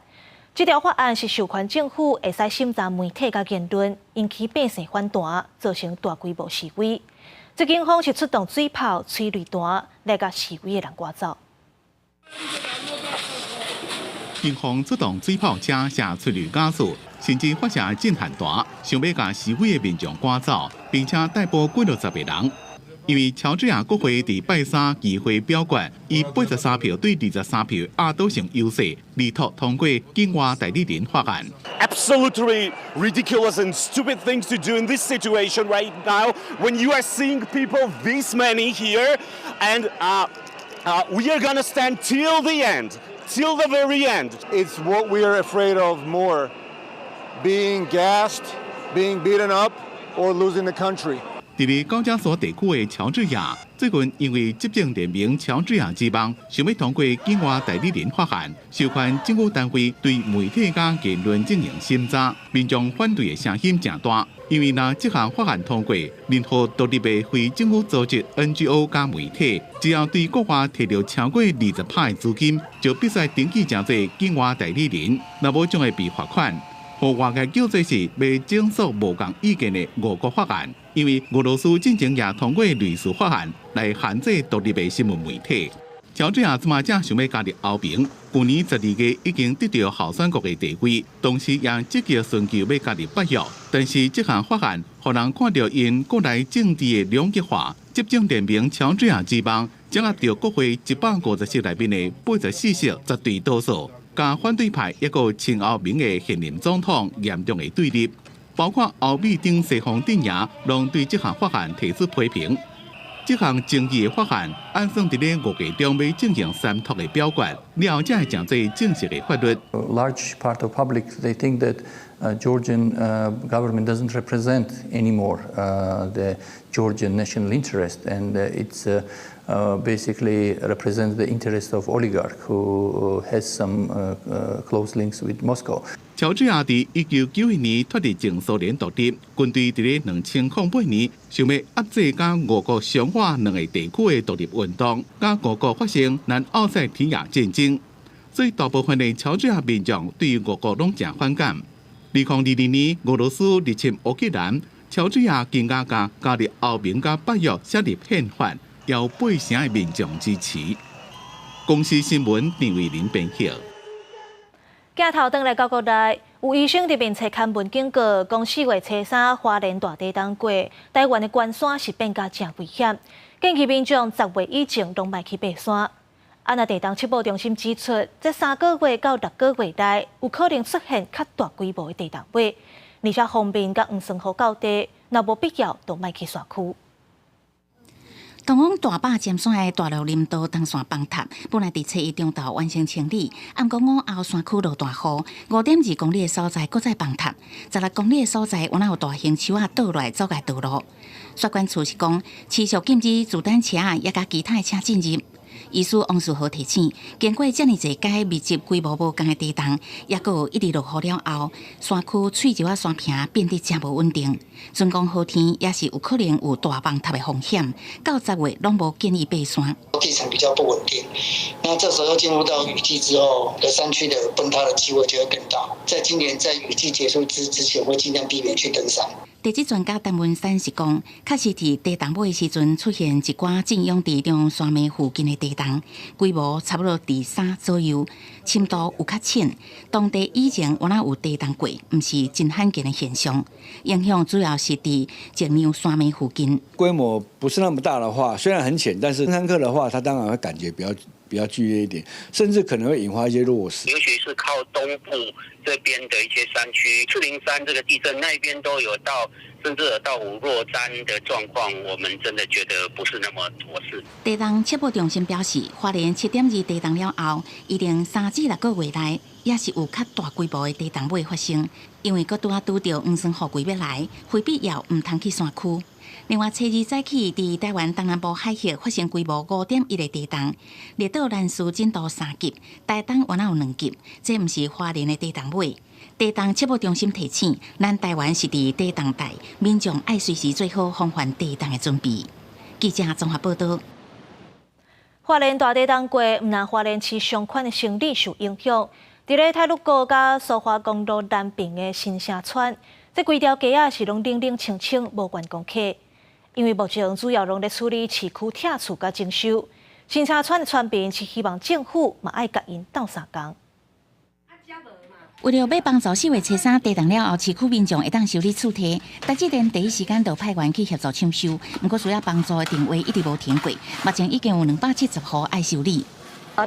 這條法案是授權政府會使審查媒體佮言論，引起百姓反彈，造成大規模示威。這警方是出動水炮、催淚彈來共示威的人趕走。警方出動水炮車射催淚ガス，甚至發射震撼彈，想欲共示威的民眾趕走，並且逮捕幾六十個人。因為喬治亞國會佇拜三議會表決，以83票對23票壓倒性優勢，力拓通過境外代理人法案。 Absolutely ridiculous and stupid things to do in this situation right now, when you are seeing people this many here, and we are gonna stand till the end, till the very end. It's what we are afraid of more: being gassed, being beaten up, or losing the country. 佇咧高加索地區的喬治亞，最近因為執政聯盟喬治亞之夢，想欲通過境外代理人法案，授權政府單位對媒體佮言論進行審查，民眾反對的聲音誠大。因為若這項法案通過，任何獨立的非政府組織 NGO 佮媒體，只要對國外提著超過20%的資金，就必須登記成做境外代理人，若無將會被罰款。予外界叫做是欲整肅無仝意見的俄國法案，因為俄羅斯進前也通過類似法案來限制獨立的新聞媒體。喬治亞這馬正想欲加入歐盟，去年12月已經得著候選國的地位，同時也積極尋求欲加入北約。但是這項法案，予人看著𪜶國內政治的兩極化，執政聯盟喬治亞之夢掌握著國會150席內面的84席絕對多數。佮反對派抑閣親歐盟的現任總統嚴重的對立，包括歐美等西方陣營，攏對這項法案提出批評。這項爭議的法案，按算佇咧5月中欲進行三讀的表決，了後才會成做正式的法律。 Large part of public they think that Georgian government doesn't represent anymore the Georgian national interest, and it's basically represents the interest of oligarch who has some close links with Moscow. 喬治亞佇1991年脫離前蘇聯獨立，軍隊佇咧2008年想欲壓制佮俄國相倚兩个地區的獨立運動，佮俄國發生南奧塞梯亞戰爭，所以大部分的喬治亞民眾對俄國攏誠反感。2022年，俄羅斯入侵烏克蘭，喬治亞更加共加入歐盟佮北約寫入憲法，有八成的民眾支持。公視新聞陳慧琳編譯。鏡頭轉來到國內，有醫生佇面冊刊文警告，講4月初3花蓮大地震過，台灣的關山是變甲誠危險，建議民眾10月以前攏莫去爬山。啊，若地動測報中心指出，這3個月到6個月內有可能出現較大規模的地動尾，而且鋒面佮黃酸雨到底，若無必要就莫去山區。通往大霸尖山的大陸林道東線崩塌，本來佇初一中晝完成清理，毋過午後山區落大雨，5.2公里的所在閣再崩塌，16公里的所在有若有大型樹仔倒落來阻礙道路。雪管處是講，持續禁止自擔車也佮其他的車進入。醫師王樹豪提醒，經過遮爾濟擺密集規模無仝的地動，抑閣有一直落雨了後，山區碎石仔山坪變得誠無穩定，春光好天也是有可能有大崩塌的風險。到10月攏無建議爬山。地層比較不穩定，那這時候進入到雨季之後，的山區的崩塌的機會就會更大。在今年在雨季結束之前，會盡量避免去登山。地質專家陳文山是講，確實佇地動尾的時陣出現一寡震央佇中央山脈附近的地動，規模差不多佇3左右，深度有較淺。當地以前有哪有地動過，毋是真罕見的現象。影響主要是佇中央山脈附近。規模不是那麼大的話，雖然很淺，但是登山客的話，他當然會感覺比較劇烈一點，甚至可能會引發一些落石。尤其是靠東部這邊的一些山區，赤林山這個地震那邊都有到，甚至有到五落山的狀況，我們真的覺得不是那麼妥適。地動測報中心表示，花蓮7.2地動了後，一定3至6個月內也是有較大規模的地動尾發生，因為閣拄仔拄著黃酸雨季欲來，非必要毋通去山區。另外，初二早起，佇台灣東南部海域發生規模5.1的地動，列島蘭氏震度3級，台東原來有2級，這毋是花蓮的地動尾。地動測報中心提醒，咱台灣是佇地動帶，民眾愛隨時做好防範地動的準備。記者綜合報道。花蓮大地動過，毋但花蓮市商圈的生理受影響，佇咧太魯閣佮蘇花公路南爿的新城村，這規條街仔是攏冷冷清清，無觀光客。因為目前主要攏咧處理市區拆厝佮整修，新城村的村民是希望政府嘛愛共𪜶鬥相共。為著欲幫助4月初3地動了後，市區民眾會當修理厝體，台積電第一時間就派員去協助搶修。毋過需要幫助的電話一直無停過，目前已經有270戶愛修理。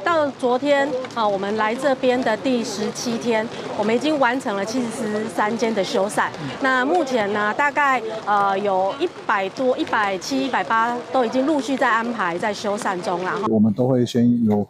到昨天啊，我們來這邊的第17天，我們已經完成了73間的修繕。那目前呢，大概有100多、170、180都已經陸續在安排在修繕中了。我們都會先有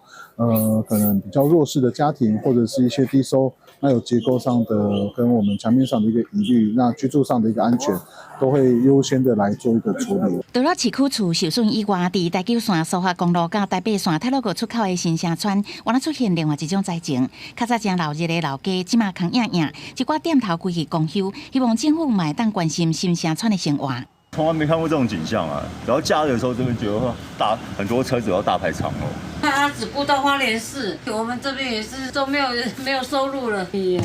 可能比較弱勢的家庭，或者是一些低收，那有結構上的跟我們牆面上的一個疑慮，那居住上的一個安全，都會優先的來做一個處理。除了市區厝受損以外，佇台九線蘇花公路佮台八線太魯閣出口的新城村，原來出現另外一種災情。較早誠鬧熱的老街，這馬空影影，一寡店頭規氣公休，希望政府嘛會當關心新城村的生活。從來沒看過這種景象啊！然後假日的時候，這邊覺得大很多車子要大排長龍。他只顧到花蓮市，我們這邊也是都沒有收入了。哎呀，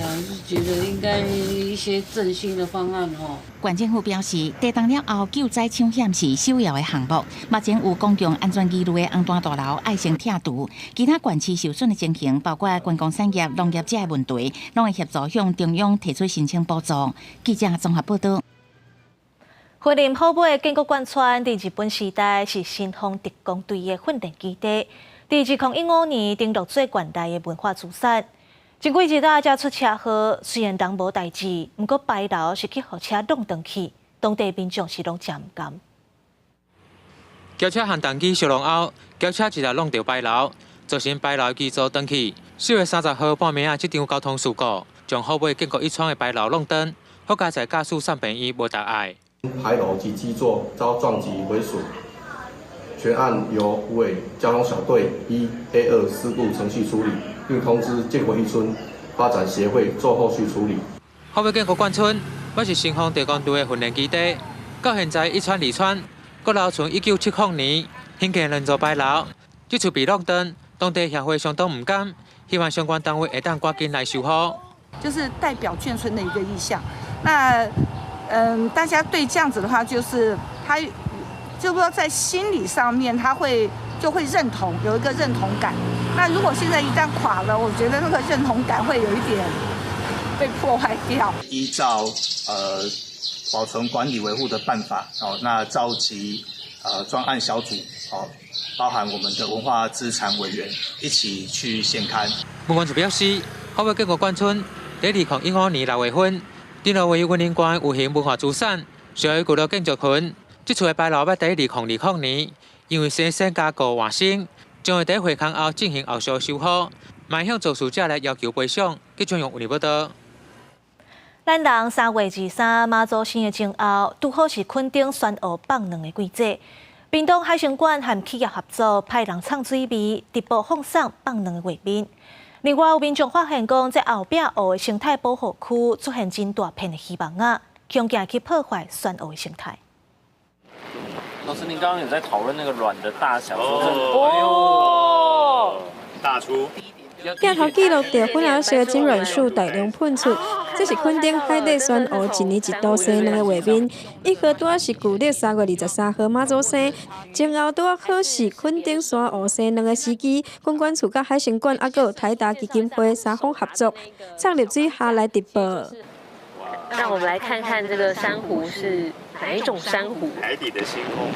就覺得應該一些振興的方案哦。縣政府表示，地動了後救災搶險是首要的項目。目前有公共安全疑慮的紅單大樓愛先拆除，其他縣市受損的情形，包括觀光產業、農業這的問題，攏會協助向中央提出申請補助。記者綜合報道。雲林虎尾建國貫村，佇日本時代是新豐特攻隊的訓練基地，佇2015年登錄做縣內的文化資產。前幾日啊，才出車禍，雖然人無代誌，毋過牌樓是去予車挵斷去，當地民眾是攏誠毋甘。轎車和重機相撞後，轎車直接挵著牌樓，造成牌樓基座斷去。4月30號半暝仔，這場交通事故將虎尾建國一村的牌樓挵斷，好佳哉駕駛送病院無大礙。牌樓及基座遭撞擊毀損，全案由虎尾交通小隊依 A2事故程序處理，並通知建國一村發展協會做後續處理。虎尾建國貫村，本是新豐特攻隊的訓練基地，到現在一村二村，閣留存1970年興建兩座牌樓，這次被挵斷，當地協會相當毋甘，希望相關單位會當趕緊來修好。就是代表眷村的一個意象，那。大家對這樣子的話，就是他，就說在心理上面，他會就會認同，有一個認同感。那如果現在一旦垮了，我覺得那個認同感會有一點被破壞掉。依照保存管理維護的辦法，哦，那召集專案小組，哦，包含我們的文化資產委員一起去現勘。文管處表示，虎尾建國眷村佇2015年6月份，頂落位於雲林縣有形文化資產，屬於舊樓建築群。這厝的牌樓欲佇2020年，因為先生加固換新，將會佇會勘後進行後續修復，嘛向肇事者來要求賠償，去專用有報道。咱人3月23媽祖生的前後，拄好是墾丁珊瑚放卵的季節。屏東海生館和企業合作，派人藏水味，直播放送放卵的畫面。另外有民眾發現講，這後壁湖的生態保護區出現真大片的魚網仔，恐驚去破壞珊瑚的生態。老師，您剛剛有在討論那個卵的大小，哦，大出。鏡頭記錄著粉紅色金軟樹大量噴出，這是墾丁海底珊瑚一年一度生卵的畫面。1號拄仔是舊曆3月23號媽祖生，前後拄仔好是墾丁珊瑚生卵的時機。文管處佮海生館猶閣有台達基金會三方合作，創入水下來直播。讓我們來看看這個珊瑚是哪一種珊瑚？海底的星空。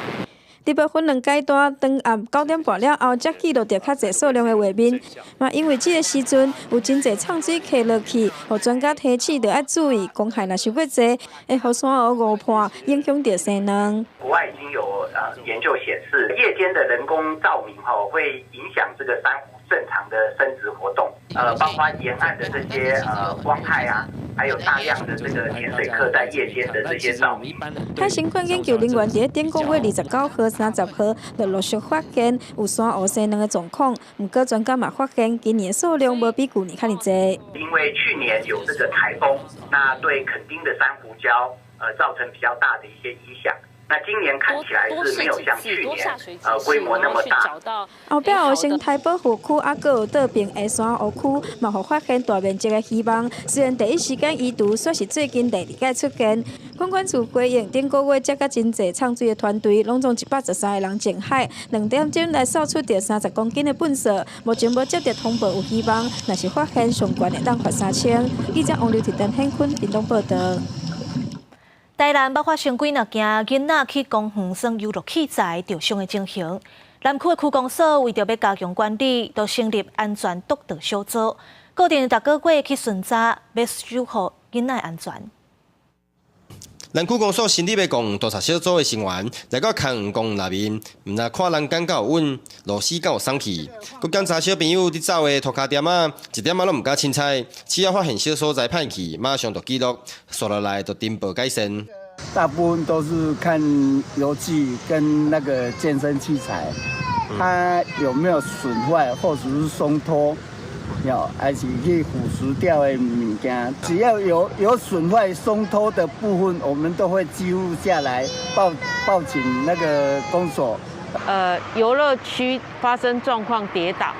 直播分兩階段，當暗9點半了後，才記錄著較濟數量的畫面。嘛，因為這个時陣有真濟藏水客落去，予專家提醒，著愛注意光害若傷過濟，會予珊瑚誤破，影響著生卵。國外已經有研究顯示，夜間的人工照明吼會影響這個珊瑚正常的生殖活動，包括沿岸的這些光害啊，還有大量的這個潛水客在夜間的這些照明。海生館研究人員佇咧頂個月29號、30號，就陸續發現有珊瑚生卵的狀況。毋過專家嘛發現，今年的數量無比舊年較爾濟。因為去年有這個颱風，那對墾丁的珊瑚礁，造成比較大的一些影響。那今年看起來是沒有像去年，規模那麼大。後壁湖生態保護區，猶閣有倒爿的珊瑚區，嘛予發現大面積的魚網。雖然第一時間移除，煞是最近第二擺出現。文管處回應，頂個月接佮真濟藏水的團隊，攏總113個人潛海，2點鐘來掃出著30公斤的糞掃。目前無接著通報有魚網，若是發現上懸會當罰3000。記者王劉鐵陳顯坤屏東報導。台南捌發生幾若件囡仔去公園耍遊樂器材著傷的情形。南區的區公所為著欲加強管理，都成立安全督導小組，固定逐個月去巡查，欲守護囡仔的安全。南區公所成立的公園督察小組的成員來到康園公園內面，毋但看欄杆敢有穩，路絲敢有鬆去，閣檢查小朋友佇走的塗跤墊仔，一點仔攏毋敢凊彩，只要發現小所在歹去，馬上就記錄，紲落來就呈報改善。大部分都是看遊具跟那個健身器材，它有沒有損壞或者是鬆脫，有還是去腐蝕掉的物件，只要有損壞鬆脫的部分，我們都會記錄下來，報請那個公所。遊樂區發生狀況跌倒，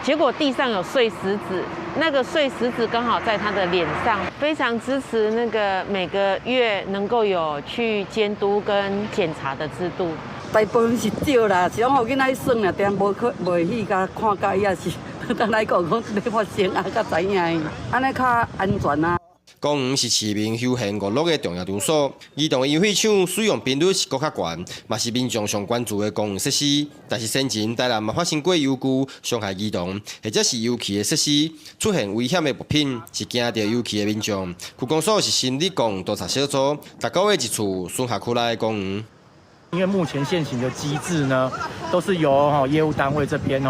結果地上有碎石子，那個碎石子剛好在他的臉上。非常支持那個每個月能夠有去監督跟檢查的制度。大部分是少啦，是講予囡仔去耍爾，定無去袂去共看甲伊也是，等來講講欲發生啊，才知影，按呢較安全啊。公園是市民休閒娛樂的重要場所，兒童的遊戲場使用頻率是閣較懸，嘛是民眾上關注的公園設施。但是先前台南嘛發生過遊具傷害兒童，或者是遊戲的設施出現危險的物品，是驚著遊戲的民眾。區公所是成立公園督察小組，逐個月一次巡查區內的公園。因為目前現行的機制呢，都是由業務單位這邊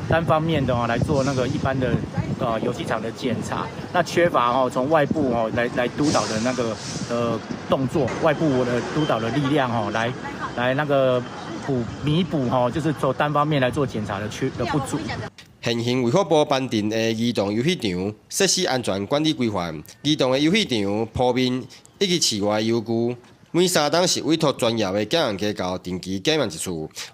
單方面的來做那個一般的遊戲場的檢查，那缺乏從外部來督導的那個動作，外部的督導的力量來那個彌補就是做單方面來做檢查的缺的不足。現行衛福部頒定的兒童遊戲場設施安全管理規範，兒童的遊戲場鋪面以及室外遊具，每3冬是委託專業的檢驗機構定期檢驗一次。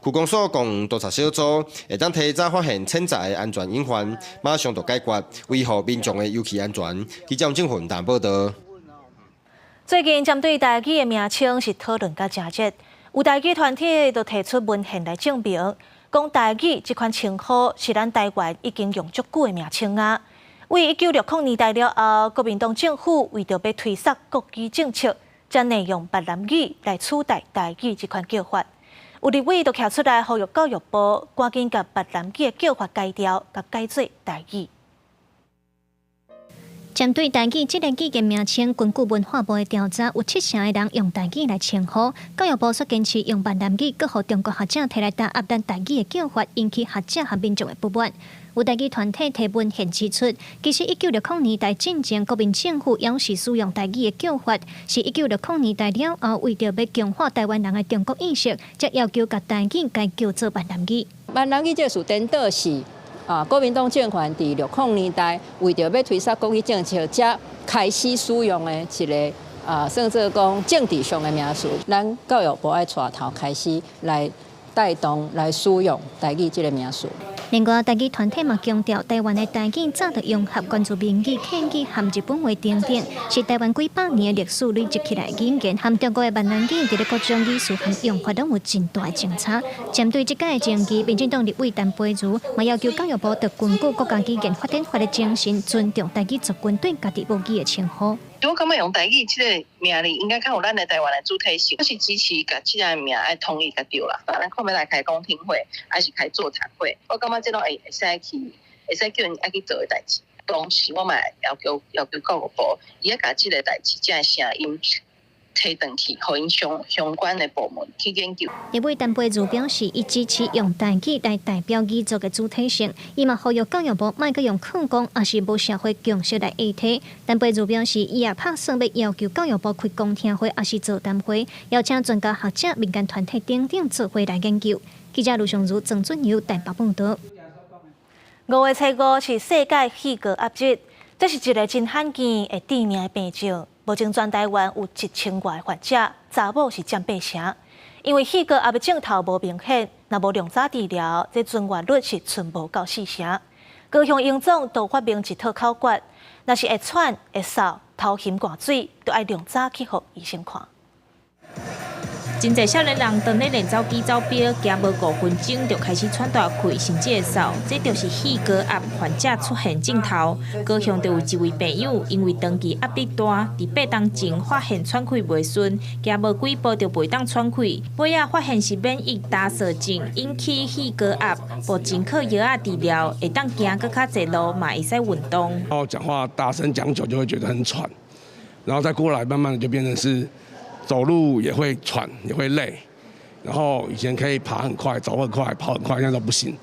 區公所公園督察小組會當提早發現潛在的安全隱患，馬上就解決，維護民眾的遊憩安全。記者鄭雲淡報導。最近針對台語的名稱是討論甲誠熱，有台語團體就提出文獻來證明，講台語這款稱呼是咱台灣已經用足久的名稱啊。為1960年代了後，國民黨政府為著欲推捒國語政策，才擬用閩南語來取代台語這款叫法。有立委就徛出來呼籲教育部趕緊共閩南語的叫法改掉，共改做台語。針對台語這个語言名稱，根據文化部的調查，有七成的人用台語來稱呼。教育部煞堅持用閩南語，閣予中國學者提來打壓咱台語的叫法，引起學者和民眾的不滿。有台語團體提文獻指出，其實1960年代進前，國民政府猶是使用台語的叫法，是1960年代了後，為著欲強化台灣人的中國意識，才要求共台語改叫做閩南語。閩南語這個詞顛倒是啊，國民黨政權佇60年代為著欲推捒國語政策，才開始使用的一个啊，算做講政治上的名詞。咱教育部愛帶頭開始來帶動來使用台語這个名詞。另外，台語團體嘛強調，台灣的台語早就融合原住民語、客語和日本話等等，是台灣幾百年的歷史累積起來的語言，和中國的閩南語佇咧各種語詞和用法攏有真大的相差。針對這屆的爭議，民進黨立委陳培儒嘛要求教育部得根據國家語言發展法的精神，尊重台語族群對家己母語的稱呼。我感覺用台語這个名字應該較有咱的台灣的主體性，我是支持共這个名愛統一較對啦。咱看欲來開公聽會，還是開座談會，我感覺這攏會使去，會使叫𪜶愛去做的代誌。當時我嘛要求教育部，伊愛共這个代誌，這个聲音提轉去，予𪜶相關的部門去研究。立委陳培儒表示，伊支持用台語來代表語族的主體性，伊嘛呼籲教育部莫閣用曠講，抑是無社會共識來代替。陳培儒表示，伊也拍算欲要求教育部開公聽會，抑是座談會，邀請專家學者、民間團體等等做伙來研究。記者盧尚如、曾俊友台北報導。5月初5是世界氣高壓日，這是一个真罕見會致命的病症。目前全台灣有1000外患者，查某是佔八成。因為氣高壓的症頭無明顯，若無量早治療，這存活率是賰無到四成。高雄榮總就發明一套口訣，若是會喘、會嗽、頭昏汗水，就愛量早去予醫生看。真濟少年人當咧練走機走標，行無5分鐘就開始喘大氣，甚至會嗽，這就是氣高壓患者出現症頭。高雄就有一位病友，因為長期壓力大，佇8冬前發現喘氣袂順，行無幾步就袂當喘氣，尾仔發現是免疫萎縮症引起氣高壓，目前靠藥仔治療，會當行閣較濟路，嘛會使運動。然後講話大聲講久就會覺得很喘，然後再過來慢慢的就變成是。走路也會喘，也會累，然後以前可以爬很快，走很快，跑很快，現在都不行。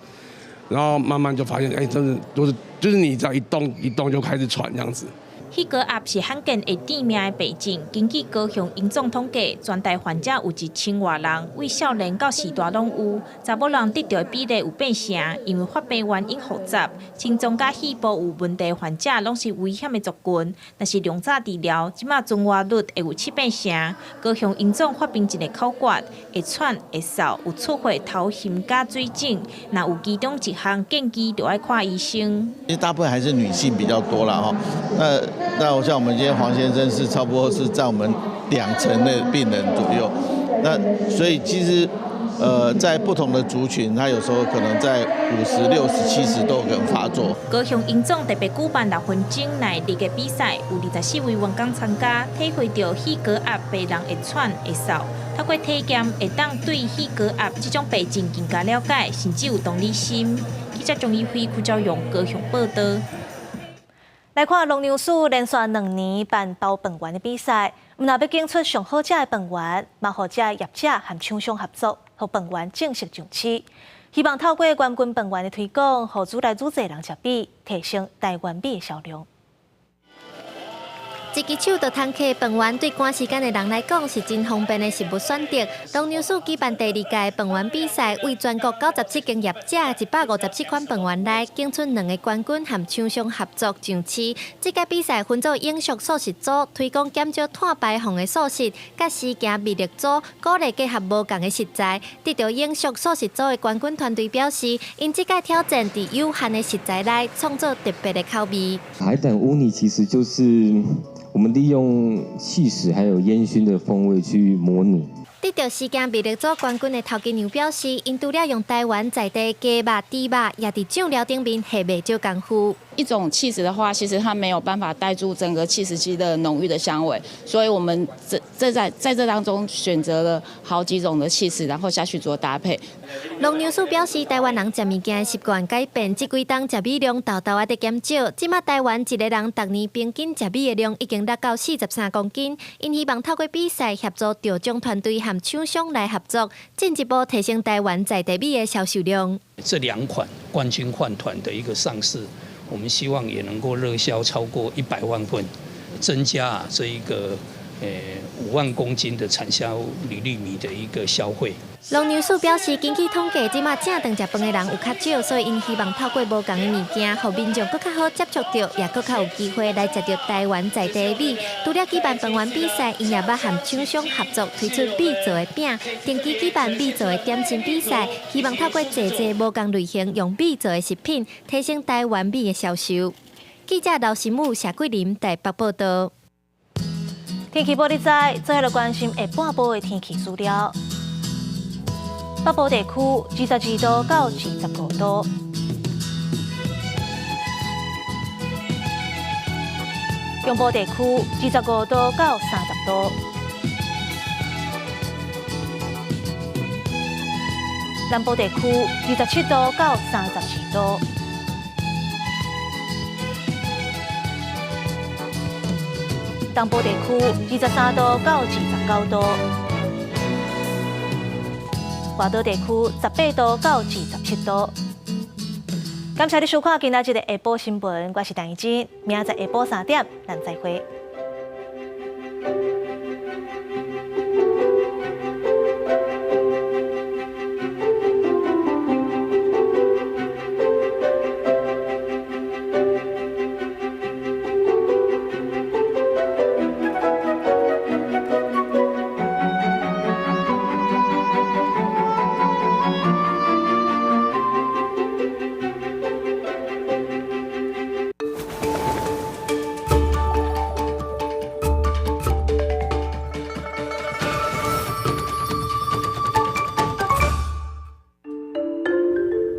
然後慢慢就發現，哎，真的都是，就是你只要一動一動就開始喘這樣子。氣高壓是罕見會致命的病症。根據高雄榮總統計，全台患者有1000外人，對少年到序大攏有。查某人得著的比例有八成，因為發病原因複雜，心臟佮肺部有問題患者攏是危險的族群。若是量早治療，這馬存活率會有七八成。高雄榮總發明一个口訣：會喘、會嗽、有出血、頭昏佮水腫，若有其中一項建議，就愛看醫生。因為大部分還是女性比較多啦，哈。那我像我們今天黃先生是差不多是佔我們2成的病人左右，那所以其實，在不同的族群，他有時候可能在50、60、70都有可能發作。高雄榮總特別舉辦6分鐘耐力的比賽，有24位員工參加，體會著氣高壓病人會喘會嗽，透過體驗會當對氣高壓這種病症更加了解，甚至有同理心。記者鍾一輝、邱昭勇高雄報導。來看農糧署連續2年辦包飯圓的比賽，毋但欲揀出上好食的飯圓，嘛予遮業者和廠商合作，予飯圓正式上市。希望透過冠軍飯圓的推廣，予愈來愈濟人食米，提升台灣米的銷量。一支手就通揢飯圓，對趕時間的人來講是真方便的食物選擇。農糧署舉辦第二屆飯圓比賽，為全國97間業者157款飯圓內，揀出兩个冠軍和廠商合作上市。這屆比賽分做永續素食組，推廣減少碳排放的素食，佮思行美食組，鼓勵結合無仝的食材。得著永續素食組的冠軍團隊表示，𪜶這屆挑戰佇有限的食材內創造特別的口味。海膽烏泥其實就是我們利用起司還有煙燻的風味去模擬。得著思行美食組冠軍的頭家娘表示，𪜶除了用台灣在地雞肉、豬肉，也佇醬料頂面下袂少功夫。一種起司的話，其實它沒有辦法帶住整個起司機的濃郁的香味，所以我們這在這當中選擇了好幾種的起司，然後下去做搭配。農糧署表示，台灣人食物件的習慣改變，這幾冬食米量沓沓仔佇減少。這馬台灣一个人逐年平均食米的量已經達到43公斤。𪜶希望透過比賽協助得獎團隊和廠商來合作，進一步提升台灣在地米的銷售量。這兩款冠軍飯糰的一個上市，我們希望也能夠熱銷超過100萬份，增加這一個5萬公斤的產銷履歷米的一個消費。農糧署表示，根據統計，這馬正頓食飯的人有較少，所以𪜶希望透過無仝的物件，予民眾閣較好接觸著，也閣較有機會來食著台灣在地的米。除了舉辦飯圓比賽，𪜶也捌和廠商合作推出米做的餅，定期舉辦米做的點心比賽，希望透過濟濟無仝類型用米做的食品，提升台灣米的銷售。記者劉新武、謝桂林台北報道。天氣報你知，做伙來關心下半晡的天氣資料。北部地區22度到25度，中部地區25度到30度，南部地區27度到34度。東部地區23度到29度，外島地區18度到27度。感謝你收看今仔日的下晡新聞，我是陳怡君，明仔載下晡3點，咱再會。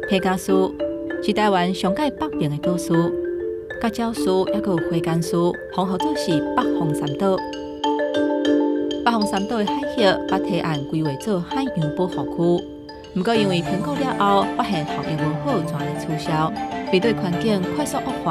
客家嶼是台灣上蓋北邊的島嶼，佮鳥嶼抑閣有花間嶼，封號做是北方三島。北方三島的海域捌提案規劃做海洋保護區，毋過因為評估了後發現效益無好，全力取消。面對環境快速惡化。